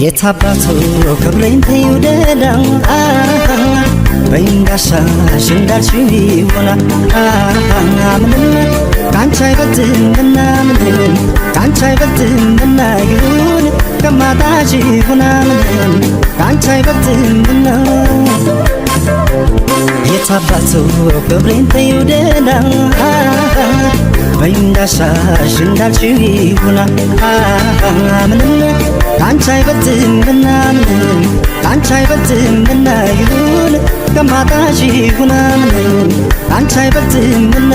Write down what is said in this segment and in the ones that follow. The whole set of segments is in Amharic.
የታባቱ ክብሬን ተይው ደህና በይ እንዳሻሽ እንዳልሽው ይሆና ምንም ካንቺ አይበልጥምና ምንም ካንቺ አይበልጥምና ይሁን ከማጣሽ ይሁና ምንም ካንቺ አይበልጥምና የታባቱ ክብሬን ተይው ደህና በይ እንዳሻሽ እንዳልሽው ይሁና ምንም ካንቺ አይበልጥምና ምንም ካንቺ አይበልጥምና ይሁን ከማጣሽ ይሁና ምንም ካንቺ አይበልጥምና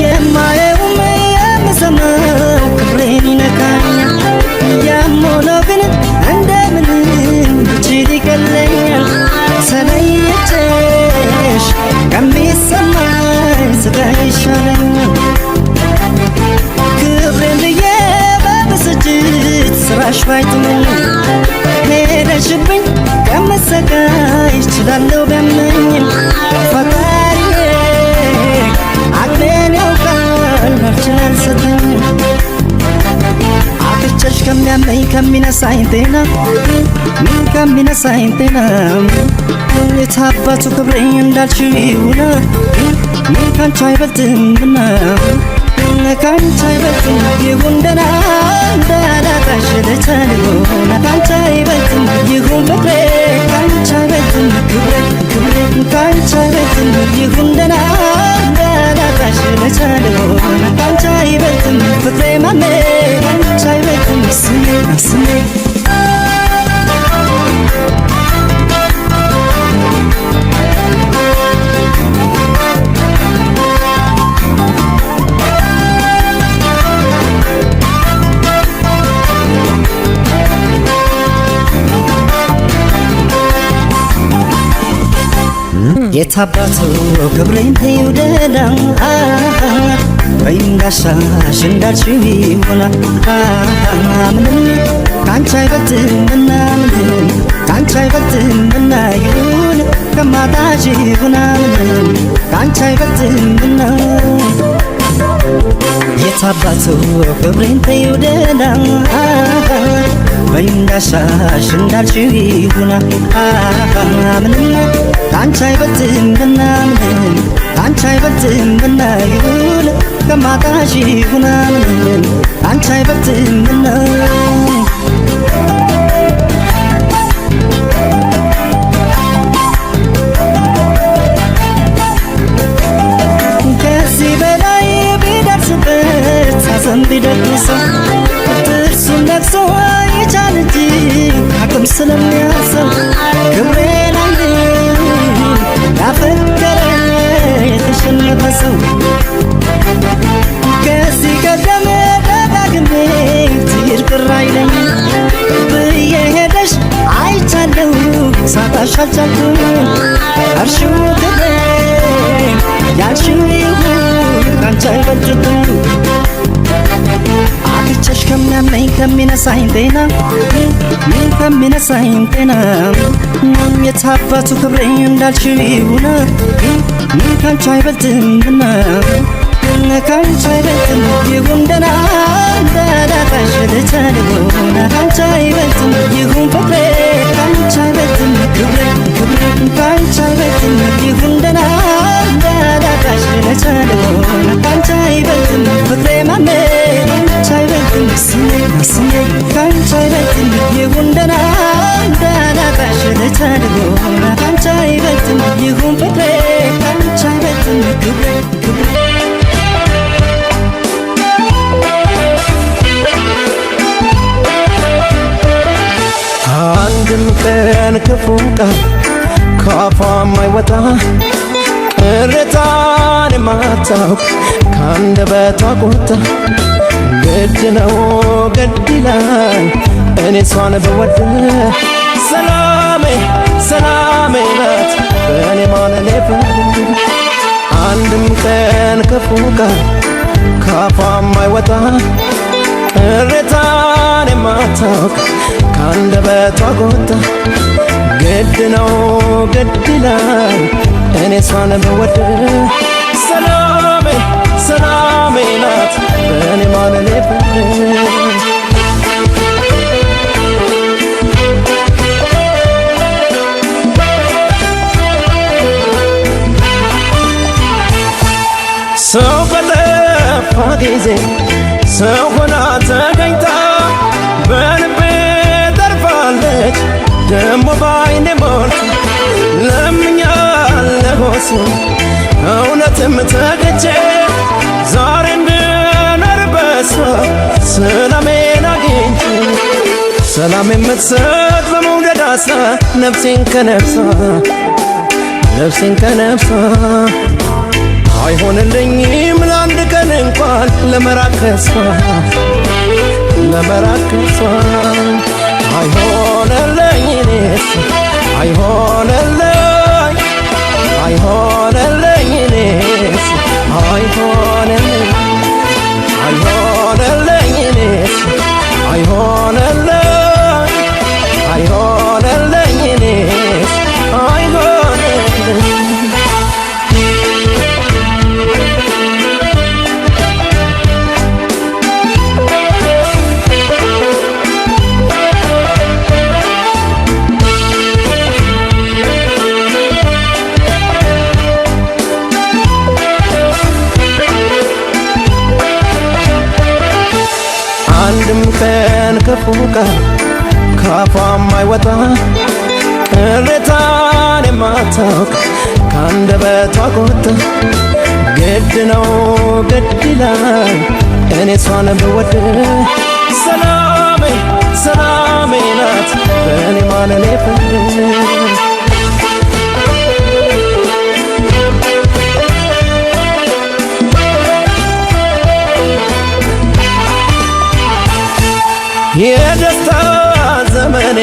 የማየውም የምሰማው ክብሬን ይነካኛል ያም ሆኖ ግን እንደምንም ብችል ይቀለኛል ተለይቼሽ ከሚሰማኝ ስቃይ ይሻለኛል ክብሬን ብዬ በብስጭት ስራሽ ባይጥመኝ ሄደሽብኝ ከምሰቃይ እችላለሁ ቢያመኝም ፈጣሪዬ አቅሜን ያውቃል አልችል አልሰጠኝም አጥቼሽ ከሚያመኝ ከሚነሳኝ ጤና ከሚነሳኝ ጤና የታባቱ ክብሬ እንዳልሽው ይሁና ካንቺ አይበልጥምና ካንቺ አይበልጥም ይሁን ደህና እንዳላጣሽ ልቻልሆና ካንቺ አይበልጥም ይሁን ፍቅሬ ካንቺ አይበልጥም ክብሬ ክብሬ ካንቺ አይበልጥም ይሁን ደህና እንዳላጣሽ ልቻልሆና ካንቺ አይበልጥም ፍቅሬ ማሜ ካንቺ አይበልጥም ስሜ ስሜ የታባቱ ክብሬን ተይው ደህና በይ እንዳሻሽ እንዳልሽው ይሁና ምንም ካንቺ አይበልጥምና ምንም ካንቺ አይበልጥምና ይሁን ከማጣሽ ይሁና ምንም ካንቺ አይበልጥምና የታባቱ ክብሬን ተይው ደህና በይ እንዳሻሽ እንዳልሽው ይሁና ምንም ካንቺ አይበልጥምና ምንም ካንቺ አይበልጥምና ይሁን ከማጣሽ ይሁና ምንም ካንቺ አይበልጥምና ከዚህ በላይ ቢደርስበት ሐዘን ቢደግሰው ጥርሱን ነክሶ ይቻል እንጂ አቅም ስለሚያንሰው ክብሬን አይልም ያፈቀረ የተሸነፈ ሰው ከዚህ ቀደም ደጋግሜ ትሄድ ቅር አይለኝም ብዬ ሄደሽ አይቻለሁ ሳጣሽ አልቻልኩም እርሺው ክብሬን ያልሽው ይሁን ካንቺ አይበልጥብኝ አጥቼሽ ከሚያመኝ ከሚነሳኝ ጤና ከሚነሳኝ ጤና የታባቱ ክብሬ እንዳልሽው ይሁና ካንቺ አይበልጥምና ካንቺ አይበልጥም ይሁን ደህና እንዳላጣሽ ልቻልሆና ካንቺ አይበልጥም ይሁን ፍቅሬ ካንቺ አይበልጥም ክብሬ ክብሬ ካንቺ አይበልጥም ይሁን ደህና እንዳላጣሽ ልቻልሆና ካንቺ አይበልጥም ፍቅሬ ማሜ ካንቺ አይበልጥም ስሜ ስሜ ካንቺ አይበልጥም ይሁን ደህና እንዳላጣሽ ልቻልሆና ካንቺ አይበልጥም ይሁን ፍቅሬ ካንቺ አይበልጥም ክብሬ ክብሬ አንድም ቀን ክፉ ቃል ከአፏ የማይወጣ ቅሬታን የማታውቅ ከአንደበቷ ቁጣ ግድ ነው ግድ ይላል እኔ እሷን ብወድ ሰላሜ ሰላሜ ናት በእኔ ማን ሊፈርድ አንድም ቀን ክፉ ቃል ከአፏ የማይወጣ ቅሬታን የማታውቅ ከአንደበቷ ቁጣ ግድ ነው ግድ ይላል እኔ እሷን ብወድ ሰላሜ ሰላሜ ናት በእኔ ማለሌ ፍርድ። ሰው በለፋ ጊዜ ሰው ሆና ተገኝታ በልቤ ተርፋለች ደሞ ባይኔ ሞልታ ለምኛለሁ እሱን እውነትም ተገቼ ዛሬ እንድኖር በሷ ሰላሜን አግኝቼ ሰላም የምትሰጥ በመውደድ አስራ ነፍሴን ከነፍሷ ነፍሴን ከነፍሷ አይሆንልኝም ለአንድ ቀን እንኳን ለመራቅ ከሷ ለመራቅ ከሷ አይሆንልኝ እኔስ አይሆንልኝ አይሆንልኝ እኔስ አይሆንልኝ አይሆንልኝ እኔስ አይሆንልኝ አይሆንልኝ እኔስ አይሆንልኝ። አንድም ቀን ክፉ ቃል ካፏ የማይወጣ ቅሬታን የማታውቅ ከአንደበቷ ቁጣ ግድ ነው ግድ ይላል እኔ እሷን ብወድ ሰላሜ ሰላሜ ናት በእኔ ማለሌ ፍርድ። የደስታ ዘመኔ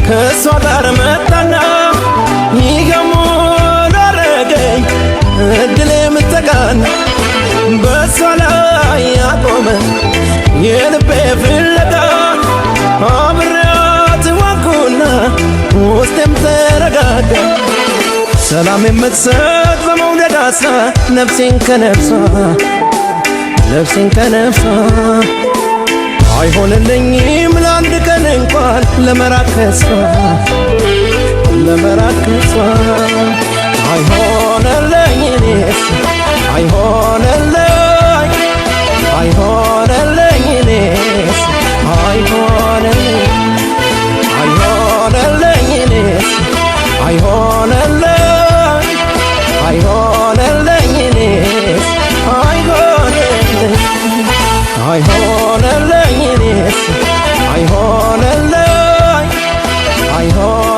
ከእሷ ጋር መጣና ይገሙን አረገኝ እድሌም ተቃና በእሷ ላይ ያቆመ የልቤ ፍለጋ አብሬያት ዋልኩና ውስጤም ተረጋጋ። ሰላም የምትሰጥ በመውደድ አስራ ነፍሴን ከነፍሷ ነፍሴን ከነፍሷ አይሆንልኝም ለአንድ ቀን እንኳን ለመራቅ ከሷ ለመራቅ ከሷ አይሆንልኝ እኔስ አይሆንልኝ አይሆንልኝ እኔስ አይሆንልኝ አይሆንልኝ እኔስ አይሆንልኝ አይሆንልኝ እኔስ አይሆንልኝ አይሆንልኝ እኔስ አይሆንልኝ አይሆን